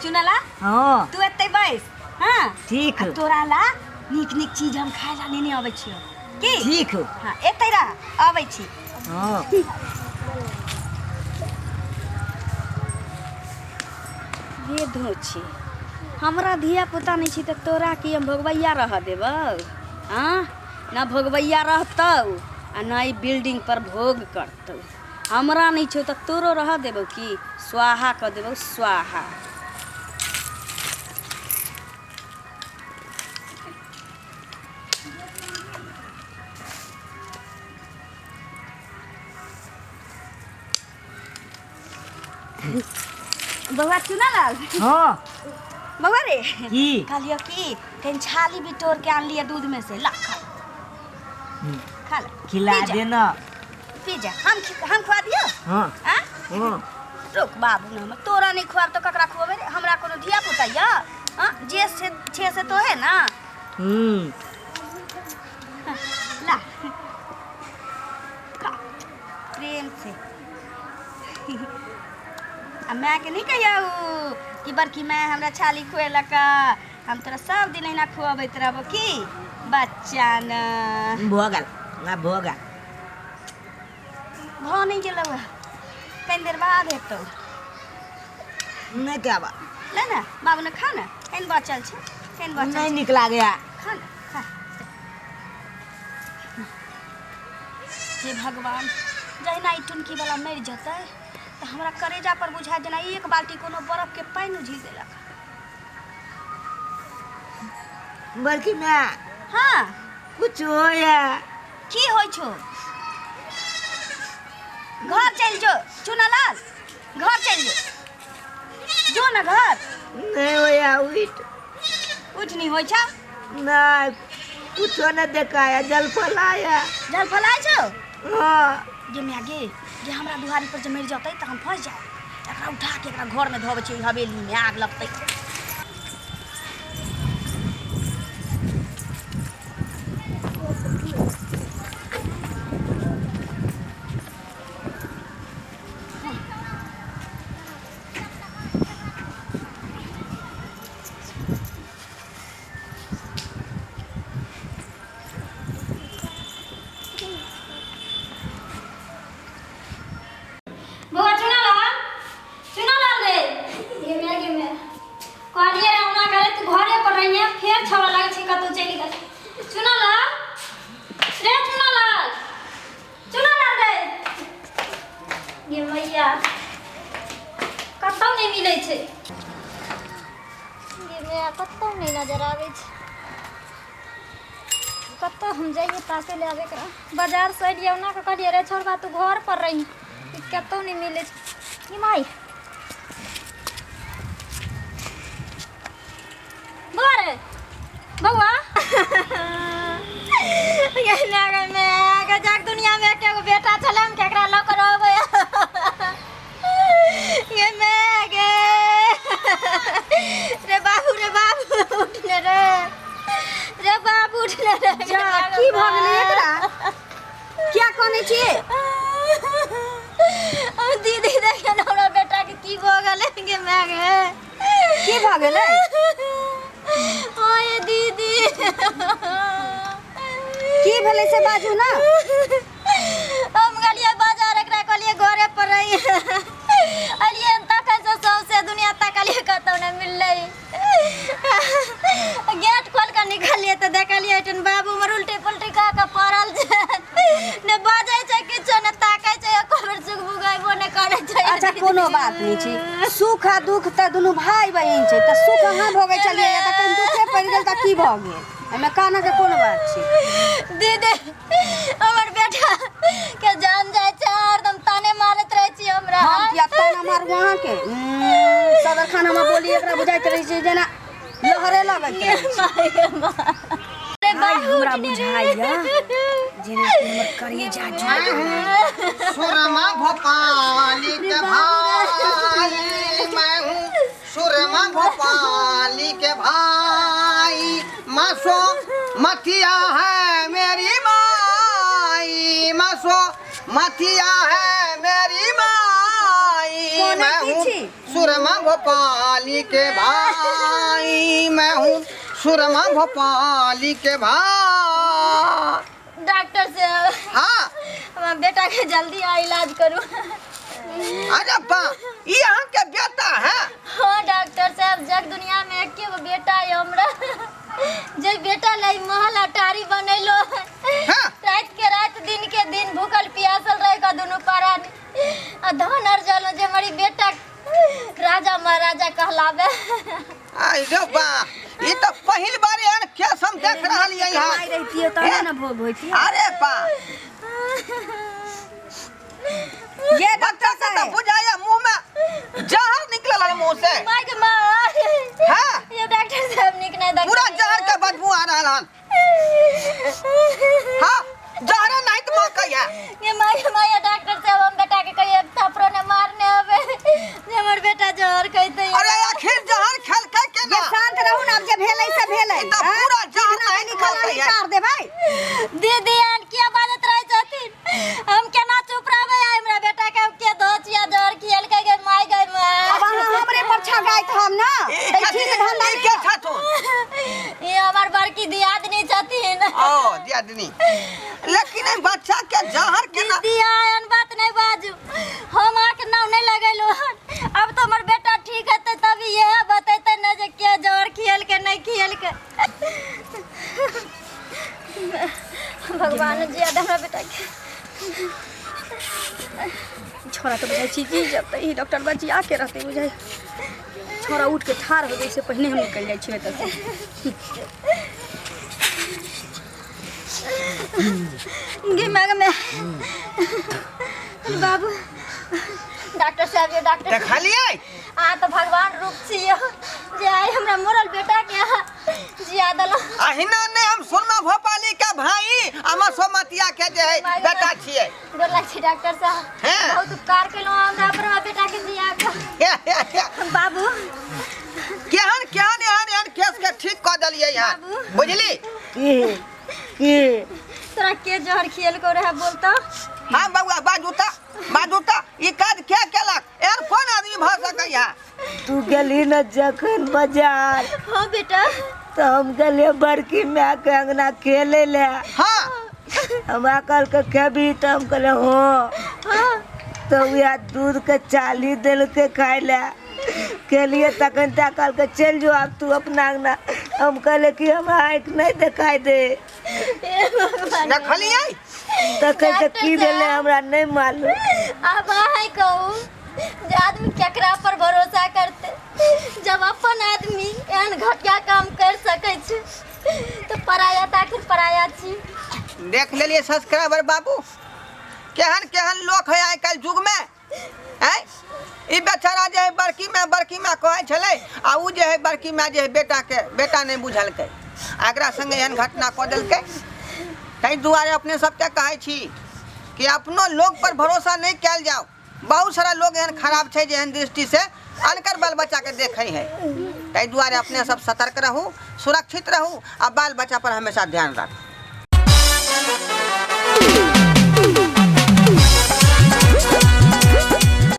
चुनला हाँ तू एते बैस। हाँ ठीक आ तोरा ला नीक नीक चीज हम खाय ला नेने अबै छियौ की। ठीक। हाँ एते रह, अबै छी। हाँ ये धोची हमरा धिया पुता नहीं छी तऽ तोरा की हम भोगबैया रह देबौ? हाँ ना भोगबैया रहतौ आ ना ई बिल्डिंग पर भोग करतौ। हमरा नहीं छौ तऽ तोरो रह देबौ की? स्वाहा कऽ देबौ स्वाहा। बौआ चुनालाल। हाँ बौआ रे की कहलियो कि कहीं छाली बिटोर के आनलिए दूध में से, ला खा खा ले। खिला पी जा, देना। पी जा। हम खुआ दियो? हाँ। हाँ? हाँ। रुक बाबू न, हम तोरा नहीं खुआब तो ककरा खुआबे रे? हमरा कोनो धिया पुता या? हाँ जे से छे से तो है ना। हाँ, ला खा प्रेम से। आ माय के नहीं कहिया कि बड़की माय हमरा छाली खुएलक, हम तोरा सब दिन अहिना खुअबैत रहबो की बच्चा न। भऽ गेल ना, भऽ गेल। भऽ नहीं गेलौ हँ, कनि देर बाद हेतौ। नहीं कहबा। ले ना बाबू ने खा ना, कनि बचल छै, कनि बचल नहीं छै। नीक लागैया। खा ना खा। हे भगवान, जहिना ई टुनकी वाला मरि जेतै तऽ हमरा करेजा पर बुझाय जेना एक बाल्टी कोनो बर्फ के पानि उझिल देलक। बड़की माय। हाँ। कुछ होया। की होइ छौ? घर चलि जो चुनालाल, घर चलि जो, जो ना घर। नहीं होया उठ। उठ नहीं होइ छौ? नहीं कुछो नहीं देखाया, जल फलाया। जल फलाय छौ? हाँ। गे माय गे, गे हमरा दुआरी पर जे मरि जतै तऽ हम फंसि जायब। एकरा उठा के एकरा घर में धोबै छियै, हवेली में आग लगतै। बौआ चुनालाल, चुनालाल रे। गे माय गे माय, कहलियै रे ओना करे तू घरे पर रहिए, फेर छौड़ा लागै छै कतौ चलि गेल। चुनालाल रे, चुनालाल, चुनालाल रे। गे मैया कतौ नहि मिलै छै। गे माय कतौ नहि नजर आबै छै। कतऽ हम जाइए ताकै लए आबै एकरा। बाजार से एलियै ओना कऽ कहलियै रे छोड़बा तू घर पर रही, ई कतौ नहि मिलै छै। ई माय बौआ रे बौआ, गजक दुनिया में एके गो बेटा छलै, हम केकरा लऽ कऽ रहबै? गे माय गे, रे बाबू रे बाबू उठने रे, रे बाबू उठने रे। जा की भऽ गेलै एकरा? क्या कनै छियै? दीदी देखियौ ने हमरा बेटा के की भऽ गेलै। गे माय गे की भऽ गेलै? ओए दीदी की भेलै से बाजू ना। हम गेलियै बाजार, एकरा कहलियै घरे पर रही, अलियै तखन से सौंसे दुनिया तकलियै कतौ नहि मिललै। गेट खोल कऽ निकलियै तऽ देखलियै एहिठाम बाबू हमर उल्टी पुल्टी कऽ कऽ पड़ल छै, ने बजै छै किछो ने ताकै छै, एको बेर सुगबुगेबो नहि करै छै। अच्छा कोनो बात नहीं छै, सुख आ दुख तऽ दुनू भाई बहिन छै, तऽ सुख अहाँ भोगै छलियै तऽ कनि दुखे पड़ि गेल तऽ की भऽ गेल? एहिमे कानऽ के कोन बात छै? दीदी हमर बेटा के जान जाइ छै, हरदम ताने मारैत रहै छी हमरा। हम किया ताना मारू अहाँके? सदर खाना में बोली एकरा बुझाइत रहै छै जेना लहरे लगैत रहै छै। आइ हमरा बुझाइया जेना कि हमर करेजा जुड़ि गेल। सुरमा भोपाली के भाई मैं हूँ, सुरमा भोपाली के भाई, मसो मथिया है मेरी माई, मसो मथिया है मेरी माई। कोने मैं की हूँ छी सुरमा भोपाली के भाई, मैं हूँ सुरमा भोपाली के भाई। डॉक्टर साहब। हाँ। हमरा बेटा के जल्दी आ इलाज करू। अरे बा, ई अहाँ के बेटा है? हाँ डॉक्टर साहब, जग दुनिया में एके गो बेटा है हमरा, जे बेटा लाई महल अटारी बनैलो। हाँ। रात के रात दिन के दिन भूखल प्यासल रह के दुनू प्राणी आ धन अर्जल जे हमारी बेटा राजा महाराजा कहलावे। आई रे बा, ई तो पहिल बार एहन केस हम देख रहल हियै यहाँ। कमाई रहितियै तहने ने भोग होइतियै। अरे बा, ये बच्चा डॉक्टर के तो साहब बुझाया मुंह में जहर निकलल है मुंह से। माय के माँ। हाँ। ये डॉक्टर साहब निक नहीं डॉक्टर पूरा जहर के बदबू आ रहल हन। हाँ, जहरे नहीं तो माँ कहिया। ये माय के माँ, ये डॉक्टर साहब हम बेटा के कहिए थपड़ो ने मारने आवे जे हमर बेटा जहर कहते। अरे आखिर जहर खेल के ये केना? शांत रहू ना, अब जे भेलै से भेलै। ई तऽ पूरा जहर नहीं निकल निकलतै। निकाल देबै। दीदी आन किया बाजत रहे छथिन, हम केना चुप रहबै? आइ हमरा बेटा के के दोचिया जहर खियल के गई माय गई माय। अब अहाँ हमरे पर छगाइत हम ना ई तऽ ठीक धंधा ई के छथुन? ये हमर बड़की दियादनी छथिन। ओ दियादनी, लेकिन ई बच्चा के जहर केना? दीदी आन बात नहीं बाजू, हम आके नाम नहीं लगेलो हन। अब तो हमर बेटा ठीक हेतै तभी यह बतेतै न जे के जहर खियल के नहीं खियल के। भगवान जी हमरा बेटा के छोरा तऽ बुझाइ छी जी जब तऽ ई डॉक्टर बचिया के रहतै। बुझाइ छोरा उठ के ठाढ़ हो जाइ से पहिने हम निकलि जाइ छियै एतऽ से। गे माय गे बाबू, डॉक्टर साहब, ये डॉक्टर देखलियै? अहाँ तऽ भगवान रूप छियै जे आइ हमरा मरल बेटा के अहाँ जिया देलहुँ। अहिना नहि, हम सुरमा भोपाली के भाई आ सोमतिया के जे है बेटा छियै। गोर लागै छी डॉक्टर साहब। हैं। बहुत उपकार केलहुँ हमरा पर हमरा बेटा के जिया कऽ। बाबू, केहन केहन एहन एहन केस के ठीक कऽ देलियै यहाँ। बाबू। बुझली? की की तोरा के जहर खियल को रहे बोलता? हाँ बउआ, बाजू तऽ, बाजू तऽ, ई काज के केलक? एहन कोन आदमी भऽ सकैया? तू गेली न जखन बाजार, हाँ बेटा, तऽ हम गेलियै बड़की माय के अंगना खेले ले। हमरा कहलकै खेबही? तऽ हम कहलियै हाँ। तऽ वएह दूध के चाली देलकै खाय लए, खेलियै। तखन ता कहलकै चलि जो आब तू अपना अंगना। हम कहलियै कि हमरा आँखि नहि देखाइ दे। हे भगवान। देखलियै? तखन से की भेलै हमरा नहि मालूम। आब अहाँ कहू जे आदमी केकरा पर भरोसा करते? जब अपन आदमी एहन घटिया काम कर सकै छै तऽ पराया तऽ आखिर पराया छी। देख लेलियै सब्सक्राइबर बाबू, केहन केहन लोक है आइ काल्हि युगमे। आँय, ई बेचारा जे है बड़की माय बड़की माय कहै छलै आ ओ जे है बड़की माय जे है बेटाके बेटा नहि बुझलकै आ एकरा संगे एहन घटना कऽ देलकै। ताहि दुआरे अपने सबके कहै छी कि अपनो लोक पर भरोसा नहि कयल जाओ। बहुत सारा लोग एहन खराब छै जे एहन दृष्टिसँ अनकर बाल बच्चाके देखै है। ताहि दुआरे अपने सब सतर्क रहू, सुरक्षित रहू आ बाल बच्चा पर हमेशा ध्यान राखू।